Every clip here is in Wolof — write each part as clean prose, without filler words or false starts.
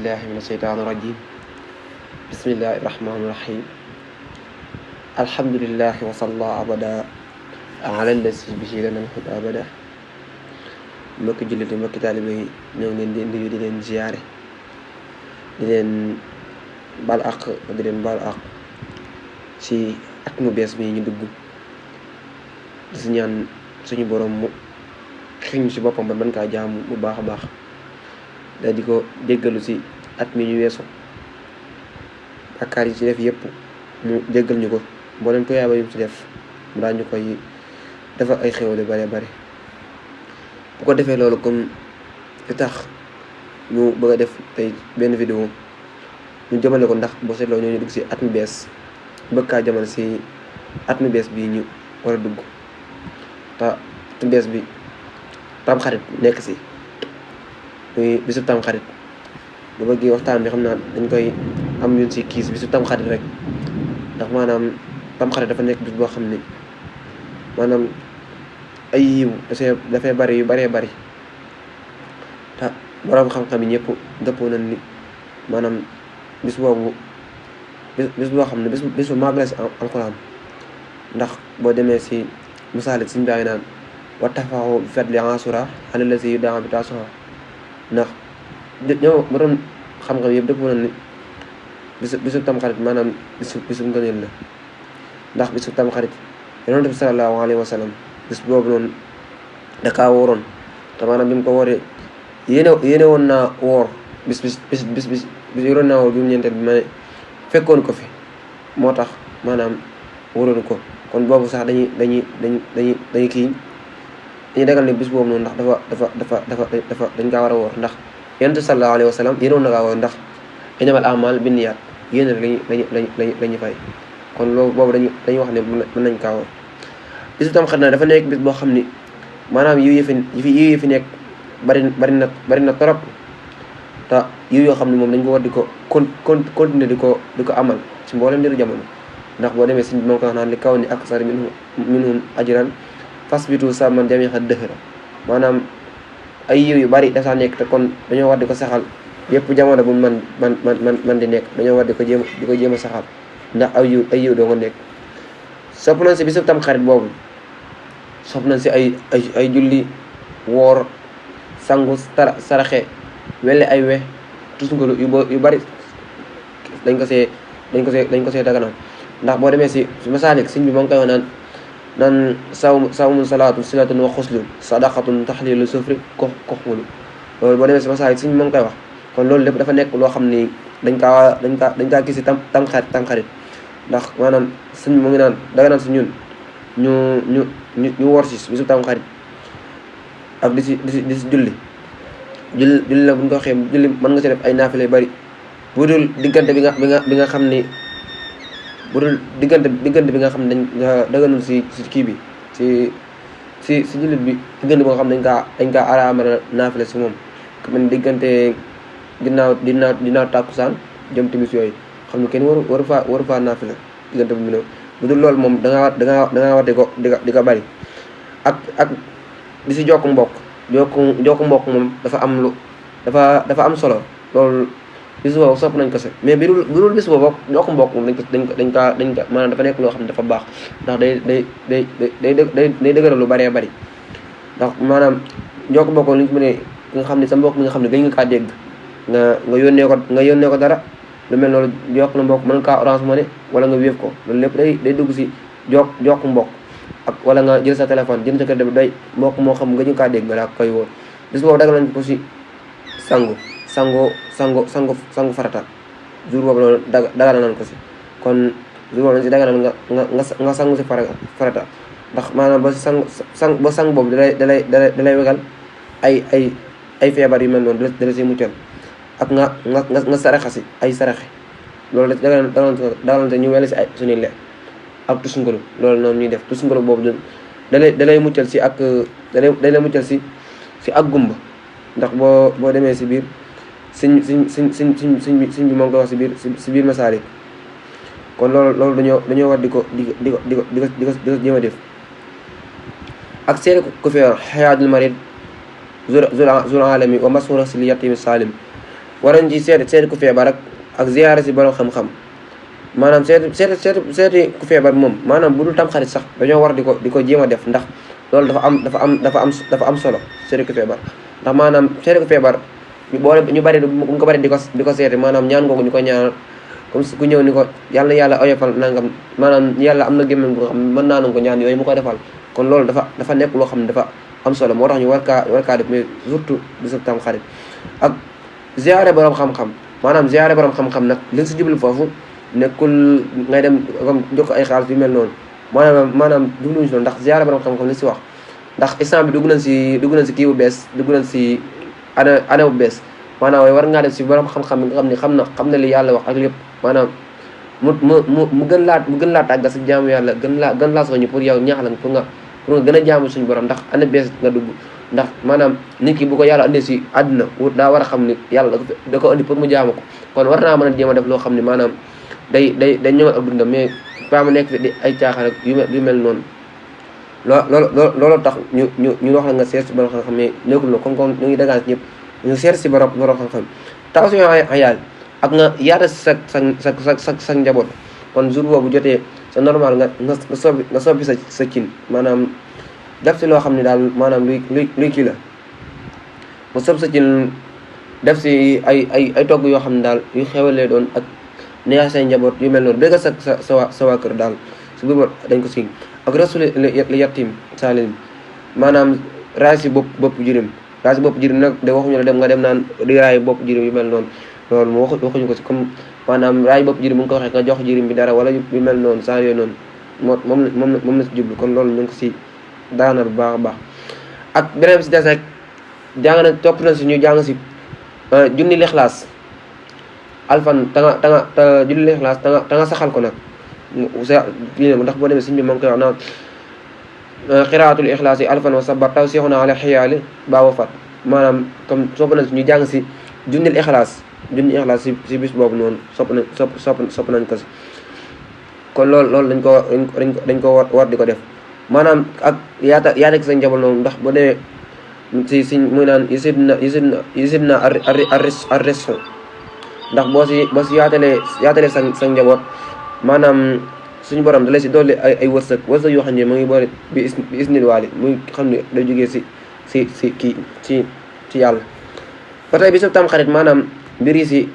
billahi min asheytaani rajim bismillahi rahmaani rahim alhamdulillahi wa salla abada ala lasi bihi lana alhuda abada mbokki jullit yi mbokki taalibe yi ñoo ngi leen di nuyu di leen ziyaare di leen baal àq ci at mu bees bi ñu dugg di si ñaan suñu borom mu xiñ ci boppam ba mën kaa jaamu bu baax a baax daal di ko jéggalu ci at mi ñu weesu bàkkaar yi ci def yëpp mu jéggal ñu ko mboolem ko yaaba yu ci def mu daal ñu koy dafa ay xéwal yu bare bare bu ko defee loolu comme li tax ñu bëgg a def tey benn vidéo ñu jëmale ko ndax boo seetloo ñoo ñu dugg ci at mu bees bëgg kaa jëmale ci at mu bees bii ñu war a dugg te at mu bees bi tamxarit nekk ci muy bisu tamxarit bu bëggee waxtaan bi xam naa dañ koy am ñun ci kiis bisu tamxarit rek ndax maanaam tamxarit dafa nekk bis boo xam ne maanaam ay yiw dafay bari yu baree bari te borom xam-xam yi ñëpp dëppoo nañ ni maanaam bis boobu bis boo xam ne bis bu màgg la ci alxuraan ndax boo demee ci misaalik suñu baa ngi naan wa tafaxu bi fadli ansura ala lasi yu daa bi taasuha ndax ñoo borom xam-xam yëpp dëppoo nañ ni bisu tamxarit maanaam bisu ngëneel la ndax bisu tamxarit yonent bi sallallahu alayhi wa sallam bis boobu noonu da kaa wóoroon te maanaam bi mu ko wooree yéene woon naa woor bis yoroon naa woor bi mu ñeenteel bi ma ne fekkoon ko fi moo tax maanaam wóoroon ko kon boobu sax dañuy kii dañuy dagal ne bis boobu noonu ndax dafa dañ kaa war a woor ndax yonent bi sallallahu alayhi wa sallam yéene woon na kaa woor ndax innamal a'maal binniyaat yéene rek lañu fay kon loolu boobu dañuy wax ne mën nañ kaa woor bisu tamxarit na dafa nekk bis boo xam ni maanaam yiw yi fi nekk bari na trop te yiw yoo xam ne moom dañ ko war di ko continuer di ko amal ci mboolem ndiru jamono ndax boo demee si moom ko wax naan li kaw ni aksar minhum ajran fasbitu saman jamiha dëhra maanaam ay yiw yu bari dafa nekk te kon dañoo war di ko saxal yépp jamono bu man di nekk dañoo war di ko jéem a saxal ndax ay yiw doo ko nekk sopp nañ si bisu tamxarit boobu sopp nañ si ay julli woor sangu saraxe welle ay we tusngalu yu bari dañ ko see daganal ndax boo demee si masaalik sëñ bi moo ngi koy wax naan sawmu salaatu silatun wa xuslun sadaqatun taxlilu sufri koxmulu loolu boo demee si masaalik sëñ bi moo ngi koy wax kon loolu lépp dafa nekk loo xam ni dañ kaa gis si tamxarit ndax maanaam sëñ bi mu ngi naan daganal si ñun ñu woor si bisu tamxarit ak di si julli la bu ñu ko waxee julli mën nga si def ay naafile bari bu dul diggante bi nga xam ni bu dul diggante bi nga xam ne dañ daganul si kii bi si jullit bi diggante boo xam ne dañ kaa araamal naafile si moom comme diggante ginnaaw tàkkusaan jëm timis yooyu xam ne kenn waru faa naafile diggante bu mu néew bu dul loolu moom da nga war di ko bari ak di si jokk mbokk moom dafa am solo loolu bis boobu sopp nañ ko si mais bi dul bis boobu jokk mbokk moom dañ ka maanaam dafa nekk loo xam ne dafa baax ndax day dëgëral lu baree bari ndax maanaam jokk mbokk li ñu ko mënee nga xam ne sa mbokk mi nga xam ne gën nga kaa dégg nga yónnee ko dara lu mel noonu jokk na mbokk mën kaa Orange Money wala nga wéef ko loolu lépp day dugg si jokk mbokk ak wala nga jël sa téléphone jënd sa kër day mbokk moo xam nga ñu kaa dégg nga daa koy wóor bis boobu dagal nañ ko si sangu farata jour boobu noonu dagal nañ ko si kon jour boobu nañ si dagal nga sangu si farata ndax maanaam ba sang boobu dalay wegal ay feebar yu mel noonu dala si muccal ak nga saraxa si ay saraxe loolu dagal nañ ñu wele si ay suñuy lekk ak tusngalu loolu noonu ñuy def tusngalu boobu dalay muccal si ak dalay muccal si ak gumba ndax boo demee si biir siñ bi moo ngi koy wax si biir masaalik kon loolu dañoo war di ko jéem a def ak seeni ko fi xayaadul marid zul alami wa masura si li yatimi salim war nañ ci seeti ku feebar ak ziyaare si borom xam-xam maanaam seeti ku feebar moom maanaam bu dul tamxarit sax dañoo war di ko jéem a def ndax loolu dafa am solo seeti ku feebar ndax maanaam seeti ku feebar ñu bari bu ko bari di ko seeti maanaam ñaan googu ñu ko ñaanal comme ku ñëw ni ko yàlla na yàlla oyofal nangam maanaam yàlla am na gémmiñ boo xam ne mën naa na ko ñaan yooyu mu ko defal kon loolu dafa nekk loo xam ne dafa am solo moo tax ñu war kaa def mais surtout bisu tamxarit ak ziyaare borom xam-xam maanaam ziyaare borom xam-xam nag li si jublu foofu nekkul ngay dem comme jox ko ay xaalis yu mel noonu maanaam jubluñu si noonu ndax ziyaare borom xam-xam li si wax ndax instant bi dugg nañ si kii bu bees dugg nañ si année bu bees maanaam war ngaa def si borom xam-xam bi nga xam ne xam na li yàlla wax ak lépp maanaam mu gën laa tàggat si jaamu yàlla gën laa soññu pour yow ñaax la pour nga gën a jaamu suñu borom ndax année bees nga dugg ndax maanaam nit ki bu ko yàlla andee si àdduna daa war a xam ni yàlla da ko andi pour mu jaamu ko kon war naa mën a jéem a def loo xam ne maanaam day ñëwal ak dundam mais pas mu nekk fi di ay caaxaan ak yu mel noonu loolu tax ñu wax la nga seet si borom xam-xam mais nekkul na comme ñu ngi dagaan ñëpp ñu seet si borom xam-xam taw si ayaal ak nga yaata si sa njaboot kon jour boobu jotee c'est normal nga soppi sa cin maanaam def si loo xam ne daal maanaam luy kii la nga soppi sa cin def si ay togg yoo xam ne daal yu xewalee doon ak neex say njaboot yu mel noonu bëgg sa waa kër daal su boobu dañ ko si ak rasul li yattim saalim maanaam raay si bopp jirim raay si bopp jirim nag de waxuñu la dem nga dem naan di raay bopp jirim yu mel noonu loolu mu waxuñu ko si comme maanaam raay bopp jirim bu nga ko waxee nga jox jirim bi dara wala yu mel noonu saa yooyu noonu moom la si jublu kon loolu ñu ngi ko si daana bu baax a baax ak beneen si des rek jàng na topp na si ñu jàng si junni lixlaas alfan ta junni lixlaas ta nga saxal ko nag ndax boo demee siñ bi moo ngi koy wax naan xiraatul ixlaas yi alfan wa sabar taw seexu na ala xiyaali baawa fat maanaam comme sopp nañ si ñu jàng si junni ixlaas si bis boobu noonu sopp nañ ko si kon loolu dañ ko war di ko def maanaam ak yaata ki sa njaboot noonu ndax boo demee si muy naan yisid na arreso ndax boo si yaatalee sa njaboot maanaam suñu borom da lay si dolli ay wërsëg yoo xam ne mu ngi boole bi isnil waali muy xam ne day jógee ci yàlla ba tey bisu tamxarit maanaam mbir yi si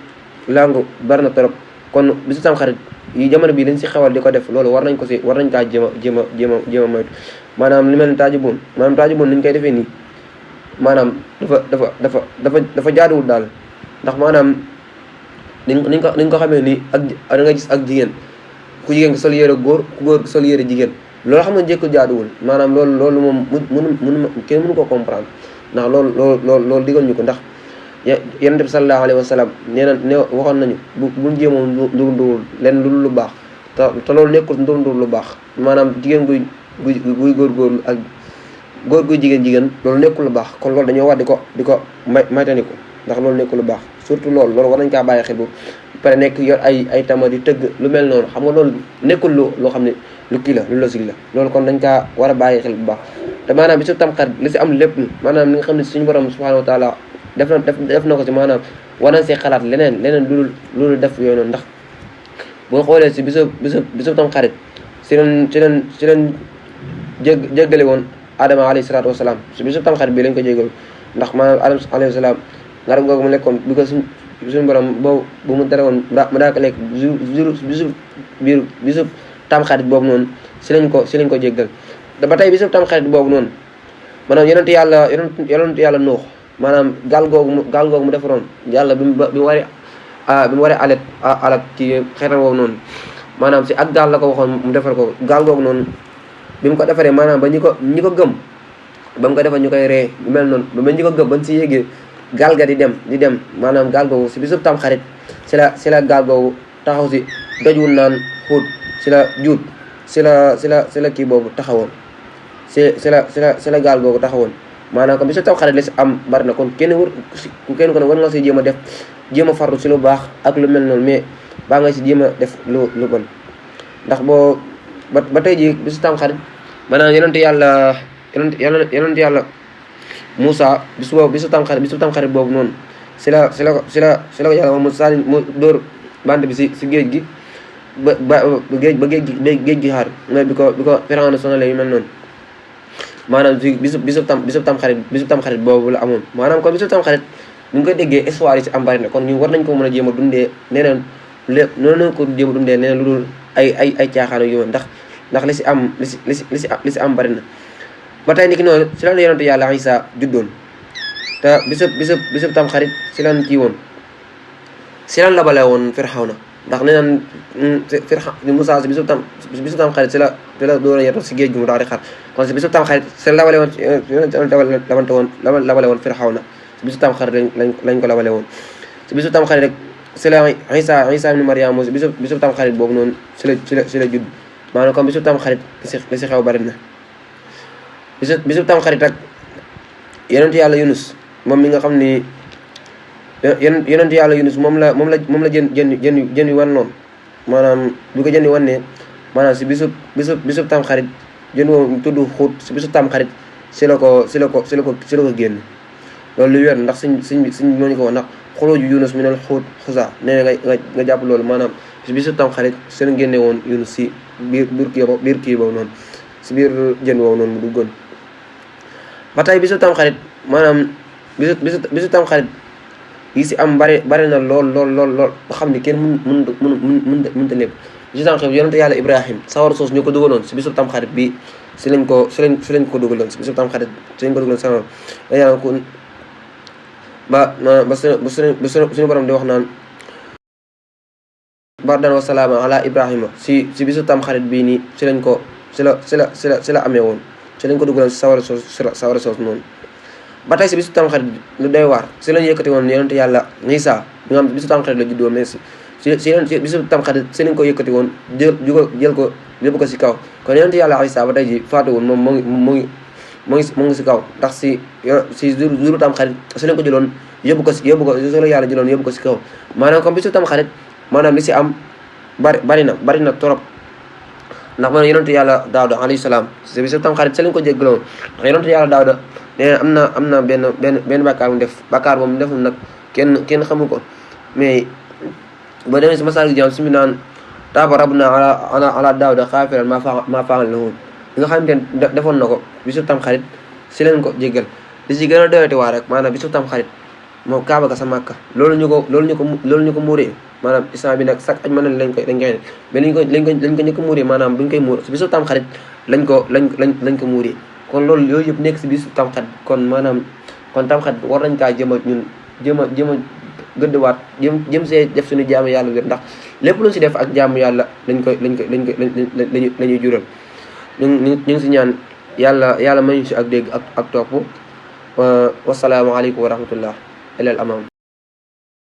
langu bari na trop kon bisu tamxarit yi jamono bii dañ si xewal di ko def loolu war nañ kaa jéem a moytu maanaam li mel ni taajuboon ni ñu koy defee nii maanaam dafa jaaduwul daal ndax maanaam niñ ko xamee nii ak da nga gis ak jigéen ku jigéen ki sol yére góor ku góor ki sol yére jigéen loolu xam nga njëkk jaaduwul maanaam loolu moom mënu kenn mënu ko comprendre ndax loolu digal ñu ko ndax yonent bi sallallahu alayhi wa sallam ne waxoon nañu bu jéemoon ndur leen lu baax te loolu nekkul ndur lu baax maanaam jigéen guy góorgóorlu ak góor guy jigéen loolu nekkul lu baax kon loolu dañoo war di ko maytaniku ndax loolu nekkul lu baax surtout loolu war nañ kaa bàyyi xel bu pare nekk yor ay tama di tëgg lu mel noonu xam nga loolu nekkul loo xam ne lu kii la lu logique la loolu kon dañ kaa war a bàyyi xel bu baax te maanaam bi su tamxarit li si am lépp maanaam li nga xam ne suñu borom subhanahu wa taala def na ko si maanaam war nañ see xalaat leneen lu def yooyu noonu ndax boo xoolee si bisu tamxarit si leen jéggale woon Adama alayhi salaatu wasalaam si bisu tamxarit bi lañ ko jéggal ndax maanaam Adama alayhi salaam ngaram googu mu lekkoon bi ko suñu borom boobu bu mu tere woon mu daa ko lekk bisu tamxarit boobu noonu si lañ ko jéggal ba tey bisu tamxarit boobu noonu maanaam yonent yàlla Nuux maanaam gaal googu mu defaroon yàlla bi mu waree alak ci xeetam woowu noonu maanaam si ak gaal la ko waxoon mu defar ko gaal googu noonu bi mu ko defaree maanaam ba ñi ko gëm ba mu ko defar ñu koy ree bu mel noonu ba ñi ko gëm bañ si yéegee gaal ga di dem maanaam gaal googu si bisub tamxarit si la gaal googu taxaw si dojwul naan xuut si la kii boobu taxawoon si la gaal googu taxawoon maanaam comme bisub tamxarit la si am bari na kon kenn ko ne war nga si jéem a farlu si lu baax ak lu mel noonu mais baa nga si jéem a def lu bon ndax boo ba tey ji bisu tamxarit maanaam yonent yàlla Moussa bisu tamxarit boobu noonu si la ko yàlla moom mu sànni mu dóor bant bi si géej gi ba géej gi xaar mooy bi ko Firawna sonalee yu mel noonu maanaam si bisub tam xarit boobu la amoon maanaam kon bisub tam xarit bu ñu koy déggee histoire yi si am bari na kon ñu war nañ ko mën a jéem a dundee neneen lépp noonu ko jéem a dundee neneen lu dul ay caaxaan yu ndax li si am bari na ba tey niki noonu si lan yonente yàlla Isa juddoon te bisub tam xarit si lan kii woon si lan labale woon Firawna ndax nee naan Musaa si bisub tam xarit si la door a yetu si géej gi mu daal di xar kon si bisub tam xarit si la labale woon labale woon Firawna si bisub tam xarit lañ ko labale woon si bisub tam xarit rek si la Isa ibn Maryam si bisub tam xarit boobu noonu si la judd maanaam comme bisub tam xarit li si xew bari na bisub tam xarit ak yonent yàlla Yunus moom mi nga xam ni yonent yàlla Yunus moom la jën wi wan noonu maanaam bu ko jën wi wan ne maanaam si bisub tam xarit jën woo tudd xuut si bisub tam xarit si la ko génn loolu lu wér ndax suñ moo ñu ko wax ndax xuruuju Yunus minal xuut xusa nee na nga jàpp loolu maanaam si bisub tam xarit si la génne woon Yunus si biir kii boobu noonu si biir jën woowu noonu mu duggoon ba tey bisub tam xarit maanaam bisub tam xarit yi si am bari na lool nga xam ni kenn mënta lépp bisub tam xarit yonente yàlla Ibrahim sawar soos ñu ko dugaloon si bisub tam xarit bi si lañ ko dugaloon si bisub tam xarit si lañ ko dugaloon sawar yàlla ko ba suñu borom di wax naan bardan wa salaama ala Ibrahima si bisub tam xarit bii nii si la amee woon si lañ ko dugaloon si sawar soos noonu ba tey si bisu tamxarit lu doy waar si lañu yëkkati woon yonente yàlla Isa bi nga xam bisu tamxarit la juddoo mais si bisu tamxarit si lañ ko yëkkati woon jël ko yóbbu ko si kaw kon yonente yàlla Isa ba tey ji faatuwul moom mu ngi si kaw ndax si jour tamxarit si lañ ko jëloon yóbbu ko si la yàlla jëloon yóbbu ko si kaw maanaam comme bisu tamxarit maanaam li si am bari na trop ndax man yonente yàlla Daawda alayhi salaam si bisu tamxarit si lañ ko jéggaloon ndax yonente yàlla Daawda nee na am na benn bàkkaar mu def bàkkaar boobu mu deful nag kenn xamu ko mais ba demee si masal gi jam si mi naan taaba rabbuna ala Daawda xaafiran maa faa'ala lahu li nga xamante ne defoon na ko bisu tam xarit si leen ko jéggal li si gën a doyati waa rek maanaam bisu tam xarit moom kaaba ga sa Makka loolu ñu ko muuree maanaam islam bi nag sax aj mën na lañ koy mais lañ ko ñu ko muuree maanaam buñ koy muur si bisu tam xarit lañ ko muuree kon loolu yooyu yëpp nekk si bisu tamxarit kon maanaam kon tamxarit war nañ kaa jëm a gëddwaat jëm see def suñu jaamu yàlla wér ndax lépp luñ si def ak jaamu yàlla lañuy jural ñu ngi si ñaan yàlla may ñu si ak dégg ak topp wasalaamu aleykum wa rahmatullah ilal amam